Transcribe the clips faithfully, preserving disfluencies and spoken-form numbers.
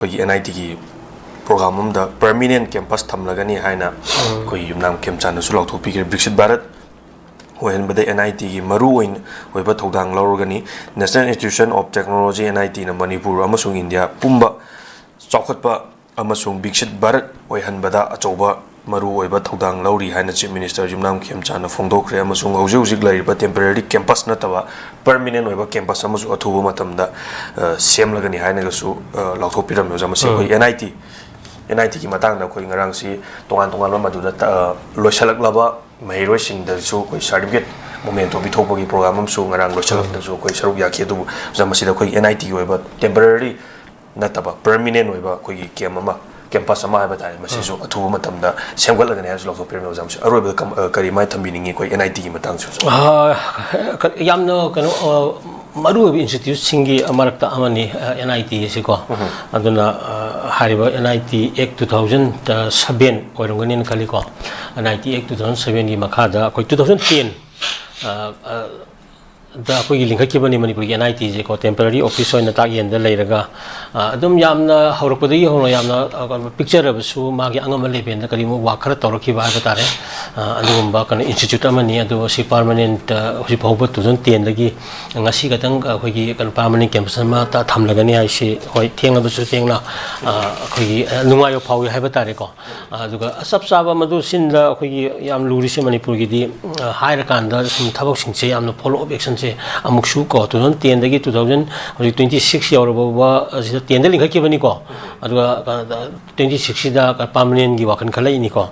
ꯑꯩꯈꯣꯏꯒꯤ ꯑꯦꯟ ꯑꯥꯏ ꯇꯤꯒꯤ ꯄ꯭ꯔꯣꯒ꯭ꯔꯥꯝ ꯑꯃꯗ ꯄꯔꯃꯤꯅꯦꯟ ꯀꯦꯝꯄꯁ ꯊꯝꯂꯒꯅꯤ ꯍꯥꯏꯅ ꯑꯩꯈꯣꯏ ꯌꯨꯝꯅꯥꯝ ꯈꯦꯝꯆꯥꯟꯅꯁꯨ ꯂꯥꯎꯊꯣꯛꯄꯤꯈ꯭ꯔꯦ꯫ ꯕꯤꯛꯁꯤꯠ ꯚꯥꯔꯠ ꯑꯣꯏꯍꯟꯕꯗ ꯑꯦꯟ ꯑꯥꯏ ꯇꯤꯒꯤ ꯃꯔꯨ ꯑꯣꯏꯅ ꯑꯣꯏꯕ ꯊꯧꯗꯥꯡ ꯂꯧꯔꯒꯅꯤ꯫ National Institution of Technology, N I ꯇꯤꯅ ꯃꯅꯤꯄꯨꯔ ꯑꯃꯁꯨꯡ ꯏꯟꯗꯤꯌꯥ ꯄꯨꯝꯕ ꯆꯥꯎꯈꯠꯄ ꯑꯃꯁꯨꯡ ꯕꯤꯛꯁꯤꯠ ꯚꯥꯔꯠ ꯑꯣꯏꯍꯟꯕꯗ ꯑꯆꯧꯕ ꯃꯔꯨ ꯑꯣꯏꯕ ꯊꯧꯗꯥꯡ ꯂꯧꯔꯤ ꯍꯥꯏꯅ ꯆꯤꯐ ꯃꯤꯅꯤꯁꯇꯔ ꯌꯨꯝꯅꯥꯝ ꯈꯦꯝꯆꯥꯟꯅ ꯐꯣꯡꯗꯣꯛꯈ꯭ꯔꯦ꯫ ꯑꯃꯁꯨꯡ ꯍꯧꯖꯤꯛ ꯍꯧꯖꯤꯛ ꯂꯩꯔꯤꯕ ꯇꯦꯝꯄꯔꯦꯔꯤ ꯀꯦꯝꯄꯁ ꯅꯠꯇꯕ ꯄꯔꯃꯤꯅꯦꯟ ꯑꯣꯏꯕ ꯀꯦꯝꯄꯁ ꯑꯃꯁꯨ ꯑꯊꯨꯕ ꯃꯇꯝꯗ, ꯑ, ꯁꯦꯝꯂꯒꯅꯤ ꯍꯥꯏꯅꯒꯁꯨ, ꯑ, ꯂꯥꯎꯊꯣꯛꯄꯤꯔꯝꯃꯤ ꯑꯣꯖꯥ꯫ ꯃꯁꯤ ꯑꯩꯈꯣꯏ ꯎꯝ꯫ ꯑꯦꯟ ꯑꯥꯏ ꯇꯤ, ꯑꯦꯟ ꯑꯥꯏ ꯇꯤꯒꯤ ꯃꯇꯥꯡꯗ ꯑꯩꯈꯣꯏ ꯉꯔꯥꯡꯁꯤ ꯇꯣꯉꯥꯟ ꯇꯣꯉꯥꯟꯕ ꯃꯗꯨꯗ ꯇ-, ꯑ, ꯂꯣꯏꯁꯤꯜꯂꯛꯂꯕ ꯃꯍꯩꯔꯣꯏꯁꯤꯡꯗꯁꯨ ꯑꯩꯈꯣꯏ ꯁꯥꯔꯇꯤꯐꯤꯀꯦꯠ ꯃꯣꯃꯦꯟꯇꯣ ꯄꯤꯊꯣꯛꯄꯒꯤ ꯄ꯭ꯔꯣꯒ꯭ꯔꯥꯝ ꯑꯃꯁꯨ ꯉꯔꯥꯡ ꯂꯣꯏꯁꯤꯜꯂꯛꯄꯗꯁꯨ ꯑꯩꯈꯣꯏ ꯁꯔꯨꯛ ꯌꯥꯈꯤ꯫ ꯑꯗꯨꯕꯨ ꯑꯣꯖꯥ, ꯃꯁꯤꯗ ꯑꯩꯈꯣꯏꯒꯤ ꯑꯦꯟ ꯑꯥꯏ ꯇꯤꯒꯤ ꯑꯣꯏꯕ ꯇꯦꯝꯄꯔꯦꯔꯤ ꯅꯠꯇꯕ ꯄꯔꯃꯤꯅꯦꯟ ꯑꯣꯏꯕ ꯑꯩꯈꯣꯏꯒꯤ ꯀꯦꯝ ꯑꯃ, ꯀꯦꯝꯄꯁ ꯑꯃ ꯍꯥꯏꯕ ꯇꯥꯔꯦ, ꯃꯁꯤꯁꯨ ꯑꯊꯨꯕ ꯃꯇꯝꯗ ꯁꯦꯝꯒꯠꯂꯒꯅꯤ ꯍꯥꯏꯅꯁꯨ ꯂꯥꯎꯊꯣꯛꯄꯤꯔꯝꯃꯤ ꯑꯣꯖꯥ꯫ ꯃꯁꯤ ꯑꯔꯣꯏꯕꯗ ꯀꯝ-, ꯑ, ꯀꯔꯤ ꯃꯥꯏ ꯊꯝꯕꯤꯅꯤꯡꯉꯤ ꯑꯩꯈꯣꯏ ꯑꯦꯟ ꯑꯥꯏ ꯇꯤꯒꯤ ꯃꯇꯥꯡꯁꯨ ꯑꯣꯖꯥ? ꯑ, ꯀ-, ꯌꯥꯝꯅ ꯀꯩꯅꯣ, ꯑ, ꯃꯔꯨꯑꯣꯏꯕ ꯏꯟꯁꯇꯤꯇ꯭ꯌꯨꯠꯁꯤꯡꯒꯤ ꯃꯔꯛꯇ ꯑꯃꯅꯤ, ꯑ, ꯑꯦꯟ ꯑꯥꯏ ꯇꯤ ꯑꯁꯤꯀꯣ꯫ ꯑꯗꯨꯅ, ꯑ, ꯍꯥꯏꯔꯤꯕ N I T ex two thousand seven ꯑꯣꯏꯔꯝꯒꯅꯤꯅ ꯈꯜꯂꯤꯀꯣ꯫ N I T ex two thousand sevenꯒꯤ ꯃꯈꯥꯗ ꯑꯩꯈꯣꯏ two thousand ten, ꯑ, ꯑ, ꯗ ꯑꯩꯈꯣꯏꯒꯤ ꯂꯤꯡꯈꯠꯈꯤꯕꯅꯤ ꯃꯅꯤꯄꯨꯔꯒꯤ ꯑꯦꯟ ꯑꯥꯏ ꯇꯤꯁꯦꯀꯣ, ꯇꯦꯝꯄꯔꯔꯤ ꯑꯣꯐꯤꯁ ꯑꯣꯏꯅ ꯇꯥꯛꯌꯦꯟꯗ ꯂꯩꯔꯒ, ꯑ, ꯑꯗꯨꯝ ꯌꯥꯝꯅ ꯍꯧꯔꯛꯄꯗꯒꯤ ꯍꯧꯅ ꯌꯥꯝꯅ, ꯑ, ꯄꯤꯛꯆꯔꯕꯁꯨ ꯃꯥꯒꯤ ꯑꯉꯝꯕ ꯂꯦꯚꯦꯜꯗ ꯀꯔꯤꯒꯨꯝꯕ ꯋꯥꯛ ꯈꯔ ꯇꯧꯔꯛꯈꯤꯕ ꯍꯥꯏꯕ ꯇꯥꯔꯦ꯫ ꯑ, ꯑꯗꯨꯒꯨꯝꯕ ꯀꯩꯅꯣ ꯏꯟꯁꯇꯤꯇ꯭ꯌꯨꯠ ꯑꯃꯅꯤ꯫ ꯑꯗꯣ ꯁꯤ ꯄꯥꯔꯃꯅꯦꯟꯠ, ꯑ, ꯍꯧꯖꯤꯛ ꯐꯥꯎꯕ two thousand tenꯗꯒꯤ ꯉꯁꯤ ꯈꯛꯇꯪ ꯑꯩꯈꯣꯏꯒꯤ ꯀꯩꯅꯣ ꯄꯥꯔꯃꯅꯦꯟꯠ ꯀꯦꯝꯄꯁ ꯑꯃ ꯊꯝꯂꯒꯅꯤ ꯍꯥꯏꯁꯤ, ꯍꯣꯏ, ꯊꯦꯡꯂꯕꯁꯨ ꯊꯦꯡꯅ, ꯑ, ꯑꯩꯈꯣꯏꯒꯤ, ꯑ, ꯅꯨꯡꯉꯥꯏꯕ ꯐꯥꯎꯏ ꯍꯥꯏꯕ ꯇꯥꯔꯦꯀꯣ꯫ ꯑꯗꯨꯒ ꯆꯞ ꯆꯥꯕ ꯃꯗꯨ ꯁꯤꯟꯗ ꯑꯩꯈꯣꯏꯒꯤ ꯌꯥꯝ ꯂꯨꯔꯤꯁꯦ ꯃꯅꯤꯄꯨꯔꯒꯤꯗꯤ, ꯑ, ꯍꯥꯏꯔꯀꯥꯟꯗ ꯁꯨꯝ ꯊꯕꯛꯁꯤꯡꯁꯦ ꯌꯥꯝꯅ follow up actionꯁꯦ ꯑꯃꯨꯛꯁꯨ ꯀꯣ, two thousand tenꯗꯒꯤ two thousand ꯍꯧꯖꯤꯛ twenty six ꯌꯧꯔꯕ ꯐꯥꯎꯕ ꯑꯁꯤꯗ tenꯗ ꯂꯤꯡꯈꯠꯈꯤꯕꯅꯤꯀꯣ꯫ ꯑꯗꯨꯒ, ꯑ, twenty sixꯁꯤꯗ ꯄꯥꯔꯃꯅꯦꯟꯒꯤ ꯋꯥꯈꯜ ꯈꯜꯂꯛꯏꯅꯤꯀꯣ꯫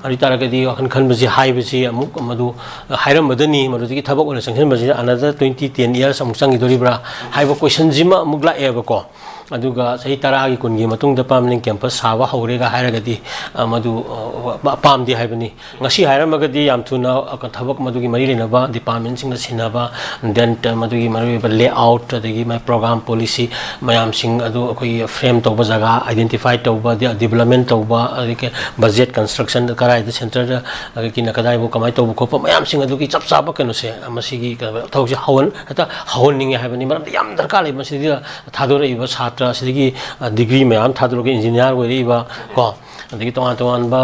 ꯑꯗꯨ ꯑꯣꯏ ꯇꯥꯔꯒꯗꯤ ꯋꯥꯈꯜ ꯈꯟꯕꯁꯤ ꯍꯥꯏꯕꯁꯤ ꯑꯃꯨꯛ ꯃꯗꯨ ꯍꯥꯏꯔꯝꯕꯗꯅꯤ, ꯃꯗꯨꯗꯒꯤ ꯊꯕꯛ ꯑꯣꯏꯅ ꯆꯪꯁꯤꯟꯕꯁꯤꯗ another twenty, ten years ꯑꯃꯨꯛ ꯆꯪꯈꯤꯗꯣꯔꯤꯕ꯭ꯔꯥ ꯍꯥꯏꯕ questionꯁꯤꯃ ꯑꯃꯨꯛ ꯂꯥꯛꯑꯦꯕꯀꯣ꯫ ꯑꯗꯨꯒ ꯆꯍꯤ ꯇꯔꯥꯒꯤ, ꯀꯨꯟꯒꯤ ꯃꯇꯨꯡꯗ ꯄꯥꯔꯃꯅꯦꯟ ꯀꯦꯝꯄꯁ ꯁꯥꯕ ꯍꯧꯔꯦꯒ ꯍꯥꯏꯔꯒꯗꯤ, ꯑ, ꯃꯗꯨ, ꯑ, ꯄꯥꯝꯗꯦ ꯍꯥꯏꯕꯅꯤ꯫ ꯉꯁꯤ ꯍꯥꯏꯔꯝꯃꯒꯗꯤ ꯌꯥꯝ ꯊꯨꯅ, ꯑ, ꯊꯕꯛ ꯃꯗꯨꯒꯤ ꯃꯔꯤ ꯂꯩꯅꯕ ꯗꯤꯄꯥꯔꯠꯃꯦꯟꯁꯤꯡꯅ ꯁꯤꯟꯅꯕ, then, ꯑ, ꯃꯗꯨꯒꯤ ꯃꯔꯨꯑꯣꯏꯕ layout, ꯑꯗꯒꯤ ꯃꯥꯏ program policy ꯃꯌꯥꯝꯁꯤꯡ ꯑꯗꯨ ꯑꯩꯈꯣꯏꯒꯤ frame ꯇꯧꯕ ꯖꯒꯥ identify ꯇꯧꯕ, ꯗꯤ-, development ꯇꯧꯕ, ꯑꯗꯒꯤ budget construction ꯀꯗꯥꯏꯗ centreꯗ, ꯑꯗꯒꯤꯅ ꯀꯗꯥꯏꯕꯨ ꯀꯃꯥꯏꯅ ꯇꯧꯕ ꯈꯣꯠꯄ ꯃꯌꯥꯝꯁꯤꯡ ꯑꯗꯨꯒꯤ ꯆꯞ ꯆꯥꯕ ꯀꯩꯅꯣꯁꯦ, ꯃꯁꯤꯒꯤ ꯀꯩꯅꯣ ꯊꯕꯛꯁꯦ ꯍꯧꯍꯟ-, ꯍꯦꯛꯇ ꯍꯧꯍꯟꯅꯤꯡꯉꯦ ꯍꯥꯏꯕꯅꯤ꯫ ꯃꯔꯝꯗꯤ ꯌꯥꯝ ꯗꯔꯀꯥꯔ ꯂꯩ ꯃꯁꯤꯗ ꯊꯥꯗꯣꯔꯛꯏꯕ ꯁꯥꯇ꯭ꯔ ꯑꯁꯤꯗꯒꯤ ꯗꯤꯒ꯭ꯔꯤ ꯃꯌꯥꯝ ꯊꯥꯗꯣꯔꯛꯑꯒ ꯏꯟꯖꯤꯅꯤꯌꯥꯔ ꯑꯣꯏꯔꯛꯏꯕ ꯀꯣ, ꯑꯗꯒꯤ ꯇꯣꯉꯥꯟ ꯇꯣꯉꯥꯟꯕ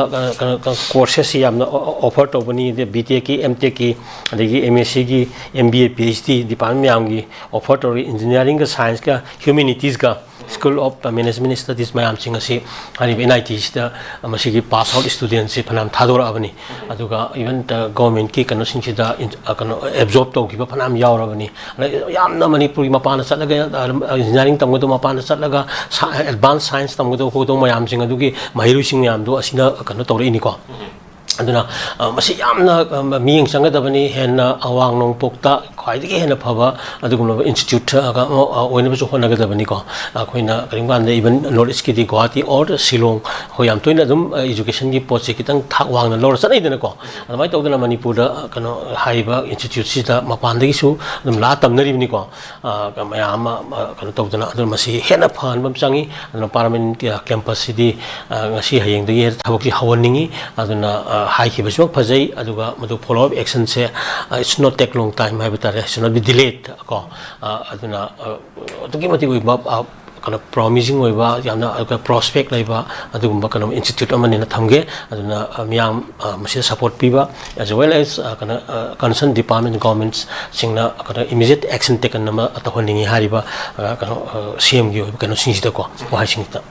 ꯀꯣꯔꯁꯦꯁꯁꯤ ꯌꯥꯝꯅ ꯑꯣꯐꯔ ꯇꯧꯕꯅꯤ꯫ ꯑꯗꯩ ꯕꯤ ꯇꯦꯛꯀꯤ, ꯑꯦꯝ ꯇꯦꯛꯀꯤ, ꯑꯗꯒꯤ ꯑꯦꯝ ꯑꯦꯁ ꯁꯤꯒꯤ, M B A, P H D department ꯃꯌꯥꯝꯒꯤ ꯑꯣꯐꯔ ꯇꯧꯔꯤ꯫ ꯏꯟꯖꯤꯅꯤꯌꯥꯔꯤꯡꯒ, ꯁꯥꯏꯟꯁꯀ, ꯍ꯭ꯌꯨꯃꯦꯅꯤꯇꯤꯁꯀ, ꯁ꯭ꯀꯨꯜ ꯑꯣꯐ ꯃꯦꯅꯦꯖꯃꯦꯟ ꯁ꯭ꯇꯗꯤꯁ ꯃꯌꯥꯝꯁꯤꯡ ꯑꯁꯤ ꯍꯥꯏꯔꯤꯕ ꯑꯦꯟ ꯑꯥꯏ ꯇꯤꯁꯤꯗ ꯃꯁꯤꯒꯤ ꯄꯥꯁ ꯑꯥꯎꯠ ꯁ꯭ꯇꯨꯗꯦꯟꯁꯤ ꯐꯅꯌꯥꯝ ꯊꯥꯗꯣꯔꯛꯑꯕꯅꯤ꯫ ꯑꯗꯨꯒ ꯏꯚꯟ ꯒꯣꯔꯃꯦꯟꯠꯀꯤ ꯀꯩꯅꯣꯁꯤꯡꯁꯤꯗ ꯏꯟ-, ꯑ, ꯀꯩꯅꯣ ꯑꯦꯕꯖꯣꯔꯕ ꯇꯧꯈꯤꯕ ꯐꯅꯌꯥꯝ ꯌꯥꯎꯔꯕꯅꯤ꯫ ꯑꯗ ꯌꯥꯝꯅ ꯃꯅꯤꯄꯨꯔꯒꯤ ꯃꯄꯥꯟꯗ ꯆꯠꯂꯒ, ꯑ, ꯏꯟꯖꯤꯅꯤꯌꯥꯔꯤꯡ ꯇꯝꯒꯗꯕ ꯃꯄꯥꯟꯗ ꯆꯠꯂꯒ ꯁꯥ-, ꯑꯦꯗꯚꯥꯟꯁ ꯁꯥꯏꯟꯁ ꯇꯝꯒꯗꯕ ꯈꯣꯠꯀꯗꯕ ꯃꯌꯥꯝꯁꯤꯡ ꯑꯗꯨꯒꯤ ꯃꯍꯩꯔꯣꯏꯁꯤꯡ ꯃꯌꯥꯝꯗꯣ ꯑꯁꯤꯅ ꯀꯩꯅꯣ ꯇꯧꯔꯛꯏꯅꯤꯀꯣ꯫ ꯑꯗꯨꯅ, ꯑ, ꯃꯁꯤ ꯌꯥꯝꯅ, ꯑ, ꯃꯤꯠꯌꯦꯡ ꯆꯪꯒꯗꯕꯅꯤ꯫ ꯍꯦꯟꯅ ꯑꯋꯥꯡ ꯅꯣꯡꯄꯣꯛꯇ ꯈ꯭ꯋꯥꯏꯗꯒꯤ ꯍꯦꯟꯅ ꯐꯕ ꯑꯗꯨꯒꯨꯝꯂꯕ ꯏꯟꯁꯇꯤꯇ꯭ꯌꯨꯠ, ꯑ, ꯑ, ꯑꯣꯏꯅꯕꯁꯨ ꯍꯣꯠꯅꯒꯗꯕꯅꯤꯀꯣ꯫ ꯑꯩꯈꯣꯏꯅ ꯀꯔꯤꯒꯨꯝꯕ ꯀꯥꯟꯗ ꯏꯚꯟ ꯅꯣꯔꯠ ꯏꯁꯀꯤꯗꯤ ꯒꯨꯋꯥꯍꯥꯇꯤ ꯑꯣꯔ ꯁꯤꯂꯣꯡ, ꯑꯩꯈꯣꯏ ꯌꯥꯝ ꯇꯣꯏꯅ ꯑꯗꯨꯝ, ꯑ, ꯏꯖꯨꯀꯦꯁꯟꯒꯤ ꯄꯣꯠꯁꯦ ꯈꯤꯇꯪ ꯊꯥꯛ ꯋꯥꯡꯅ ꯂꯧꯔ ꯆꯠꯅꯩꯗꯅꯀꯣ꯫ ꯑꯗꯨꯃꯥꯏꯅ ꯇꯧꯗꯅ ꯃꯅꯤꯄꯨꯔꯗ, ꯑ, ꯀꯩꯅꯣ ꯍꯥꯏꯔꯤꯕ ꯏꯟꯁꯇꯤꯇ꯭ꯌꯨꯠꯁꯤꯗ ꯃꯄꯥꯟꯗꯒꯤꯁꯨ ꯑꯗꯨꯝ ꯂꯥꯛꯑ ꯇꯝꯅꯔꯤꯕꯅꯤꯀꯣ꯫ ꯑ, ꯃꯌꯥꯝ ꯑꯃ, ꯑ, ꯀꯩꯅꯣ ꯇꯧꯗꯅ, ꯑꯗꯨꯅ ꯃꯁꯤ ꯍꯦꯟꯅ ꯐꯍꯟꯕ ꯑꯃ ꯆꯪꯉꯤ꯫ ꯑꯗꯨꯅ ꯄꯥꯔꯃꯅꯦꯟꯠ, ꯑ, ꯀꯦꯝꯄꯁꯁꯤꯗꯤ, ꯑ, ꯉꯁꯤ ꯍꯌꯦꯡꯗꯒꯤ ꯍꯦꯟꯅ ꯊꯕꯛꯁꯤ ꯍꯧꯍꯟꯅꯤꯡꯉꯤ꯫ ꯑꯗꯨꯅ, ꯑ, ꯍꯥꯏꯈꯤꯕꯁꯤꯃꯛ ꯐꯖꯩ, ꯑꯗꯨꯒ ꯃꯗꯨ ꯐꯣꯂꯣ ꯑꯞ ꯑꯦꯛꯁꯟꯁꯦ, ꯑ, it's not take long time ꯍꯥꯏꯕ ꯇꯥꯔꯦ, it's not be delayed ꯀꯣ꯫ ꯑ, ꯑꯗꯨꯅ, ꯑ, ꯑꯗꯨꯛꯀꯤ ꯃꯇꯤꯛ ꯑꯣꯏꯕ, ꯑ, ꯀꯩꯅꯣ, ꯄ꯭ꯔꯣꯃꯤꯁꯤꯡ ꯑꯣꯏꯕ, ꯌꯥꯝꯅ, ꯑ, ꯄ꯭ꯔꯣꯁꯄꯦꯛ ꯂꯩꯕ ꯑꯗꯨꯒꯨꯝꯕ ꯀꯩꯅꯣ ꯏꯟꯁꯇꯤꯇ꯭ꯌꯨꯠ ꯑꯃꯅꯦꯅ ꯊꯝꯒꯦ꯫ ꯑꯗꯨꯅ, ꯑ, ꯃꯤꯌꯥꯝ, ꯑ, ꯃꯁꯤꯗ ꯁꯄꯣꯔꯠ ꯄꯤꯕ, as well as, ꯑ, ꯀꯩꯅꯣ, ꯑ, ꯀꯟꯁꯔꯟ ꯗꯤꯄꯥꯔꯠꯃꯦꯟ, ꯒꯣꯔꯃꯦꯟꯠꯁꯤꯡꯅ ꯀꯩꯅꯣ ꯏꯃꯤꯗꯤꯌꯦꯠ ꯑꯦꯛꯁꯟ ꯇꯦꯀꯟ ꯑꯃ ꯇꯧꯍꯟꯅꯤꯡꯉꯤ ꯍꯥꯏꯔꯤꯕ, ꯑ, ꯀꯩꯅꯣ, ꯑ, ꯁꯤ ꯑꯦꯝꯒꯤ ꯑꯣꯏꯕ ꯀꯩꯅꯣꯁꯤꯡꯁꯤꯗꯀꯣ, ꯋꯥꯍꯩꯁꯤꯡꯁꯤꯗ꯫